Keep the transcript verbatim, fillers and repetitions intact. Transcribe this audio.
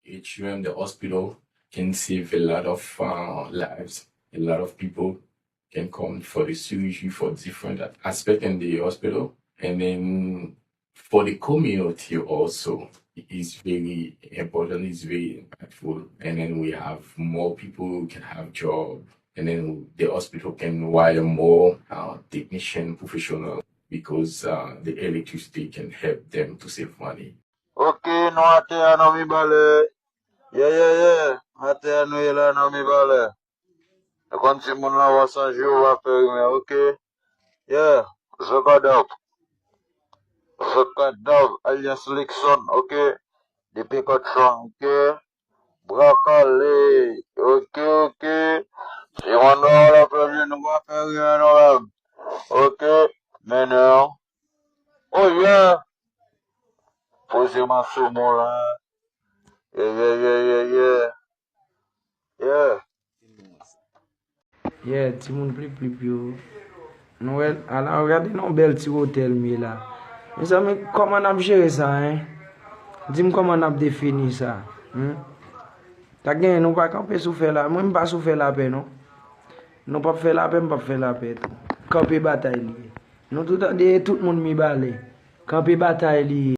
H U M, the hospital, can save a lot of uh, lives. A lot of people can come for the surgery for different aspects in the hospital. And then for the community also, it's very important, it's very impactful. And then we have more people who can have job. And then the hospital can hire more uh, technician professional because uh, the electricity can help them to save money. Ok, nou atè a nan Mibalè. Yeah, yeah, yeah. Atè a nou ye la nan Mibalè. Nou konn timoun la va san jou va fè rimè, ok? Yeah, Zokadav. Zokadav alias Lixon, ok? Depi Kòt Chwang, ok? Bra kale, ok, ok. Timoun la va fè rimè, nou va fè rimè nou menm. Ok? Men non. Oh yeah. Poze m asou mwen la. Yeah, yeah, yeah, yeah, yeah. Yeah. Yeah, timoun plip plip yo. Nou wè, ala, gade nan bèl ti wotèl m ye la. Mezanmi, kòman n ap jere sa, en? Di m kòman n ap defini sa. Hmm? Ta genyen, nou pa kanpe sou fè la. Mwen, m pa sou fè lapè, non. Nou p ap fè lapè, m p ap fè lapè tou. Kanpe batay li ye. Nou tou tande, tout moun Mibalè. Kanpe batay li ye.